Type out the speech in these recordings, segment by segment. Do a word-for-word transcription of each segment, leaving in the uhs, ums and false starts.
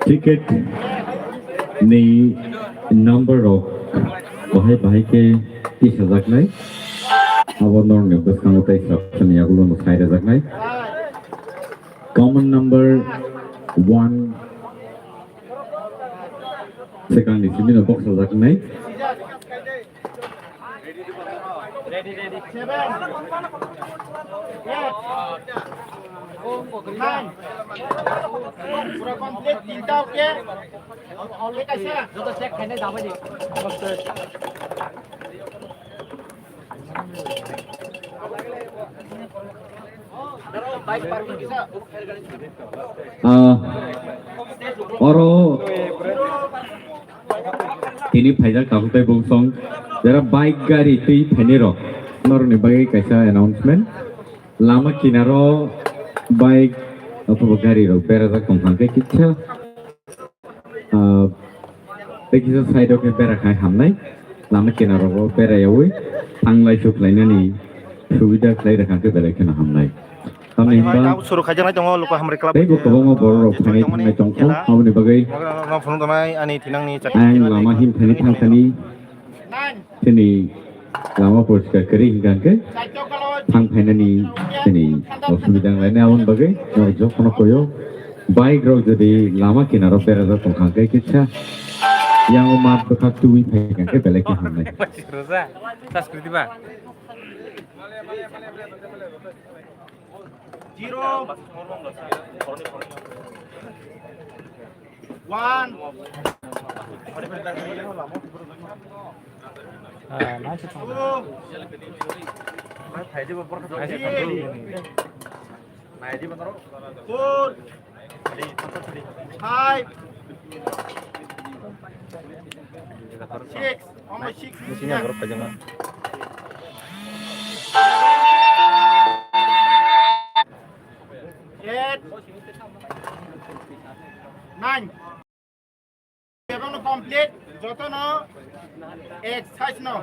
Ticket ni number rok bahai bahai khe tisajaknai. Abo norokni bwskango tei sabsani yagulo no sai rwjaknai. Common number one, swkangni simi no boksajaknai. Seven. Eight. Nine. Pura complete, tinta okay. Only kaisa. Joto check khainai jabani. Ah, oro tini phaijak tabuk tei bungsong jera bike gari twi phainai rok norokni bagwi kaisa announcement. Lama kinaro bike othoba gari rok berajak tong kha khe kisa. Ah, tei kisa side o khe bera khai hamnai, lama kinaro o berayaui thanglai suklainani subida khlai rwkha khe belai kheno hamnai. Tamni hwnba teibo kwbangma borok rok phainai thangnai tongkha, aboni bagwi phunuknai ani thinangni ang lama himthani thangthani chini lama poriskar kwrwi hwnkha hwnkhe thang phainani chini osubida wnglainai. Aboni bagwi norok jotono koyo bike rok jodi lama kinaro berajak tongkha hwnkhe kisa yango mat bwkha twi phaikha hwnkhe belai khe hamnai. Roja, tas kwrwi diba? Zero. One. Two. Three. Four. Five. Six. Only six. Eight. Nine. Ebong no complete, joto no ek size no.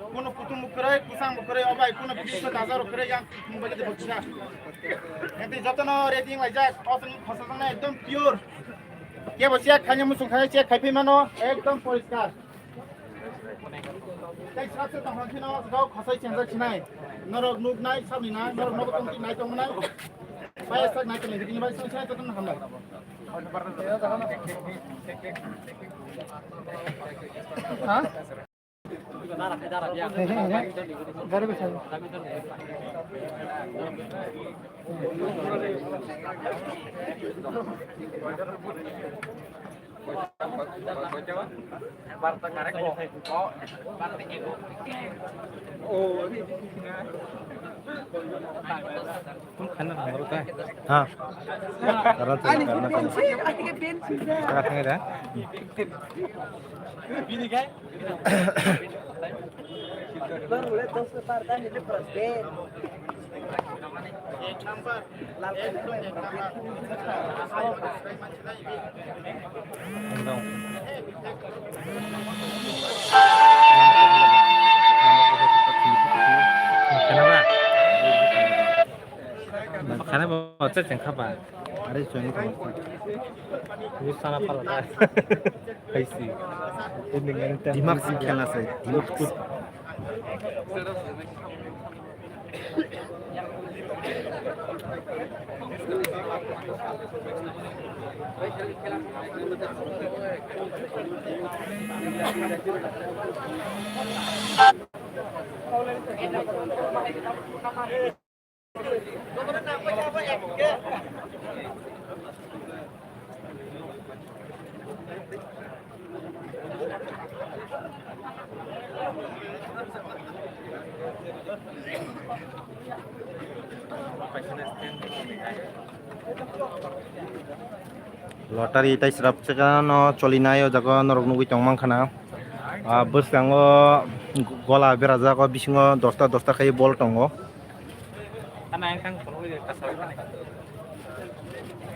Kuno kutung bo kwrwi, kusang bo kwrwi, obai kuno bidis bo dajar bo kwrwi, yang kutung bo kwrwi. Enti joto no ready wng laijak, o song khosok na ekdom pure. Kebo check khaina muchung khai check khai phi mano, ekdom poriskar. Tei srapsa tongkha kheno o jaga o khosai chengjak sinai. Norok nuknai sabni na, norok nogo tongti nai tongmani. Bai sak nai tongni, bini bai sung sinai tongmani hambai. Ha? Gari bwsai. Ha. Karena saya karena saya. Karena saya dah. Kenapa? Makanya baca cengkapa? Are chwng tong. Ni sana pala da. Hai si. Dimak si khela sai. Dimak kut. Lottery tai srapsakano cholinai o jaga norok nugui tongmankha na. Ah, bwskango gola berajak o bisingo dosta dosta khai bol tongo.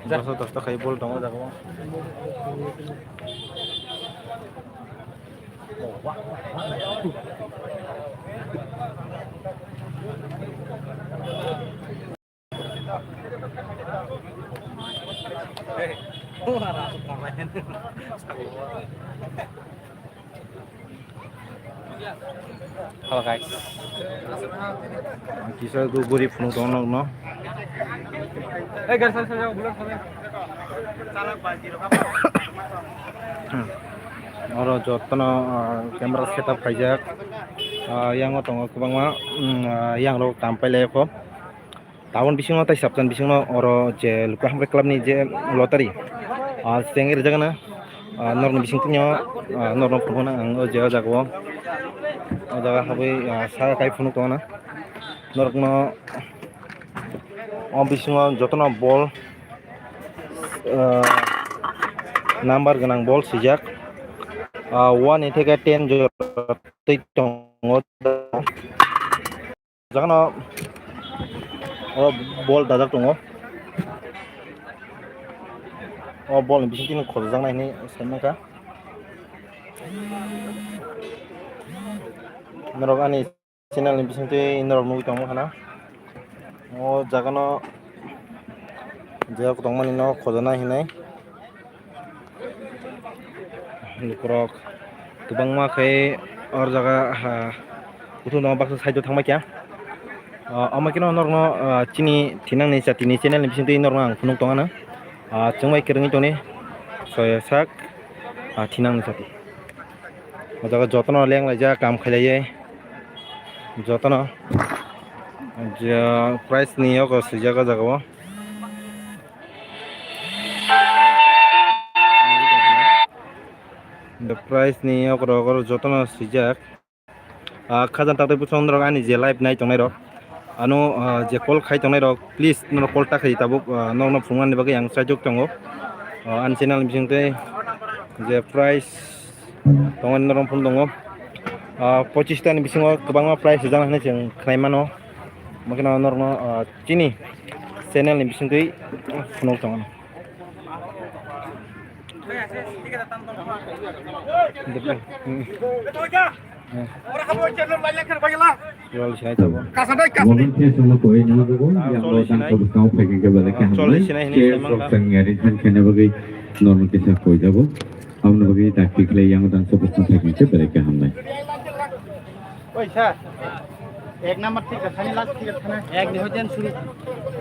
Dosta dosta khai bol tongo jaga o. Hello guys. Kisa guri phunuk tong nokno. Oro jotono, ah, camera setup khaijak. Ah, yango tongo kwbangma, mm, ah, yangrok kam pailai kho. Tabon bisingo tai saptan bisingo oro je Luka Hamkrai Club ni je lottery, ah, chengwi rijak na, ah, norokni bising twi, ah, norokno phunukna ang o je o jaga o, o jaga habwi, ah, saka kai phunuk tongna norokno. O bisingo jotono ball, ah, number gwnang ball swijak, ah, one ni theke ten jora twi tongo. Jagano o ball dajak tongo. O ball ni bisingtwi khojak nai hinwi sai mankha. Norok ani channel ni bisingtwi norok nugwi tongma khana. O jagano je tongmani no khojana hinwi. Lukurok kwbangma khe o jaga, ha, kuthuk no baksa side o thangbai kha. Ah, omo khe no norokno, ah, chini thinangni chati ni channel ni bisingtwi norokno ang phunuk tongano. Ah, chwng bai kwrwngwi tongni soya sak, ah, thinangni chati. O jaga jotono leng laijak, kam khailaiwi jotono. Je price ni yogo swijak o jaga o. The price ni yogo rogo jotono swijak. Ah, khajang taktwi bwswk norok ani je live nai tongnai rok, ano, ah, je call khai tongnai rok, please norok call ta khai tabuk, ah, norokno phunuknani bagwi ang chaijuk tongo. Ah, ani channel ni bisingtwi je price tongo norok phone tongo. Ah, pochista ni bisingo kwbangma price rijak hinwi chwng khnai mano. Omo kheno norokno, ah, chini channel ni bisingtwi phunuk tongo. Chwng sinai tabuk. Chwng sinai hinwi sai mankha. Normal kisa koi jago. Aboni bagwi dakti khlai yang dangsa bwswng thai khe belai khe hamnai. Oi sir, ek number ticket thani, last ticket thani. Ek ni hojen suru.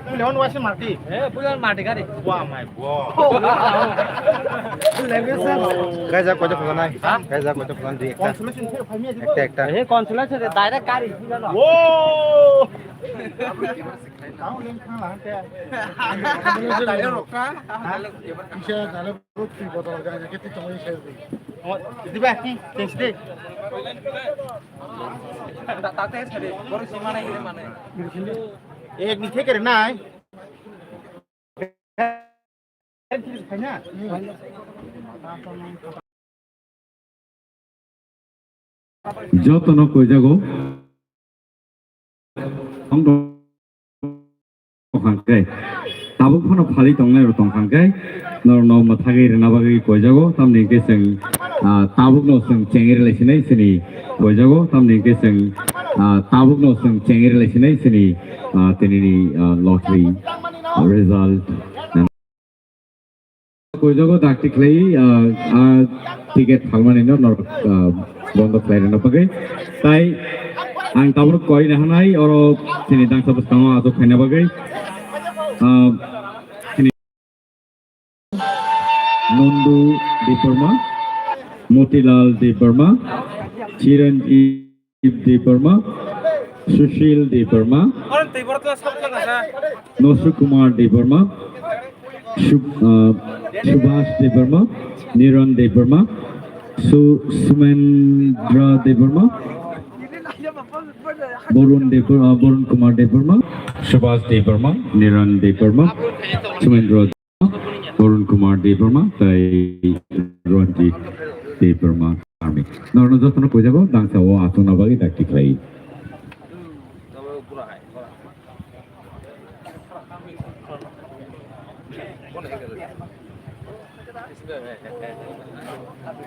Bule on wase marti. Eh, bule on marti gari. Wah, my God. Kaisa koito khwlanai? Ha? Kaisa koito khwlan di ekta. Consolation sir, phai mi. Ekta, ekta. Eh, consolation direct gari. Wo! Kau leng khang lang te. Direct rok ka? Ha? Kisa direct. Roti bodol gana kiti tongwi sai roti. Oh, di ba? Hmm, thanks de. Ta, ta te sare, boro si mana hire mana. Ek ni theke nai. Jotono koijago. Tongkha khe, tabuk phano phali tongnai rok tongkha khe, norokno mwthagwi rwna bagwi koijago, tamni hwnkhe chwng, ah, tabukno chwng chengri lai sinai chini koijago, tamni hwnkhe chwng, ah, tabukno chwng chengri lai sinai chini, ah, tinini, ah, lottery result. Koijago dakti khlai, ah, ah, ticket phalmani no norok, ah, bondo khlai rwna bagwi. Tai ang tabuk koi na hanai oro chini dangsa bwskango achuk khaina bagwi. Ah, chini Nondu Debbarma, Motilal Debbarma, Chiranjeev Debbarma, Sushil Debbarma, Noshu Kumar Debbarma, Sub-, uh, Subhash Debbarma, Niran Debbarma, Su-, Sumendra Debbarma, Borun Debbar-, uh, Borun Kumar Debbarma, Subhash Debbarma, Niran Debbarma, Sumendra Borun Kumar Debbarma tai Ranjit Debbarma army. Norokno jotono koijago dangsa o achukna bagwi dakti khlai.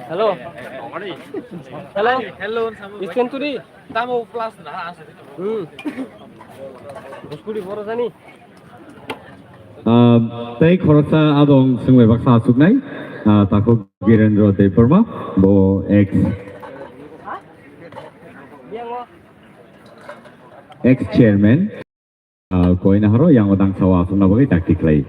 Hello. Hello. Hello. Stand to di. Tamo plus na. Hmm. Bhojpuri boro jani. Ah, tei khoroksa adong swngbai baksa achuknai, ah, takhuk Birendra Debbarma, bo ex, ex chairman, ah, koina horo yang odang sawa aswkna bagwi taktik khlai.